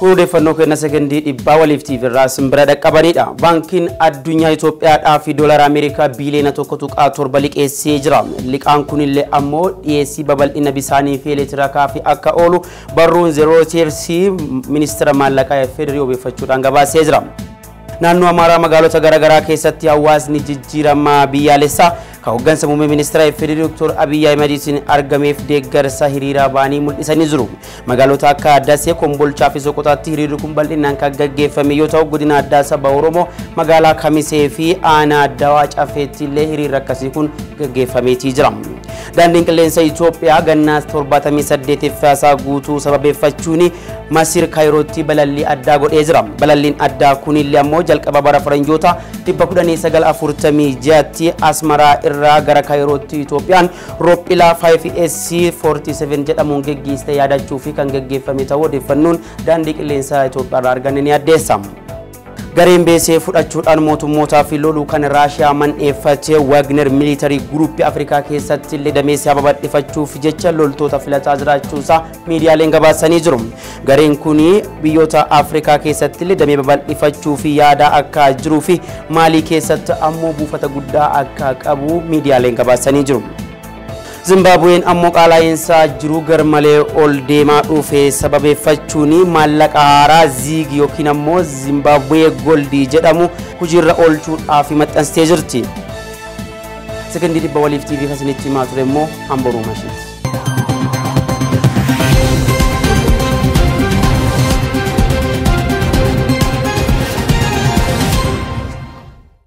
Kun odeeffannoo kenna sekondii dhibbaa waliif TV irraa simbira dhaqqabanidha. Baankiin addunyaa Itoophiyaadhaaf doolara Ameerikaa biiliyoona 1.7 liqeessee jira. Liqaan kunillee ammoo dhiyeessii babal'ina bisaanii fi elektirikaa fi akka oolu barruun Reuters ministeera maallaqaa FDRI obeeffachuudhaan gabaasee jira. Naannoo Amaaraa magaalota garaagaraa keessatti hawaasni jijjiirama biyyaalessaa kan hooggansa muummee ministeera FDRI Dr. Abiyyi Ahimadiitiin argameef deeggarsa hiriira ba'anii mul'isanii jiru. Magaalota akka Dasee, Kombolchaa fi Soqotaatti hiriirri kun bal'inaan kan gaggeeffame yoo ta'u, godina addaa saba Oromoo magaalaa Kamisee fi aanaa Dawaa Caffeetti illee hiriirri akkasii kun gaggeeffameetii jira. Daandiin qilleensa Itoophiyaa gannaa 78 isaa guutuu sababeeffachuun Masir Kaayirootti balallii addaa godhee jira. Balalliin addaa kunillee ammoo jalqaba bara faranjoota 1946tti Asmaraa irraa gara Kaayirootti Itoophiyaan Roophilaa 5S 47 jedhamuun geggeessite yaadachuu fi kan geggeeffame ta'uu odeeffannoon daandii qilleensaa Itoophiyaa irraa arganne ni addeessa. Gareen beesee fudhachuudhaan mootummootaa fi loluu kan Raashiyaa man'eeffatee Wagner Military Group Afrikaa keessatti illee dameessaa babal'ifachuuf jecha loltoota filataa jiraachuusaa miidiyaaleen gabaasanii jiru. Gareen kun biyyoota Afrikaa keessatti illee damee babal'ifachuuf yaada akka jiruu fi Maalii keessatti ammoo buufata guddaa akka qabu miidiyaaleen gabaasanii jiru. Zimbaabuween ammoo qaala'iinsa jiru garmalee ol deemaa dhufe sababeeffachuun maallaqa haaraa ziig yookiin ammoo Zimbaabuwee Goldii jedhamu hojiirra oolchuudhaaf maxxansitee jirti. Sekondii dhibba waliif TV kan isinitti himaa ture immoo hambaruu mashiiti.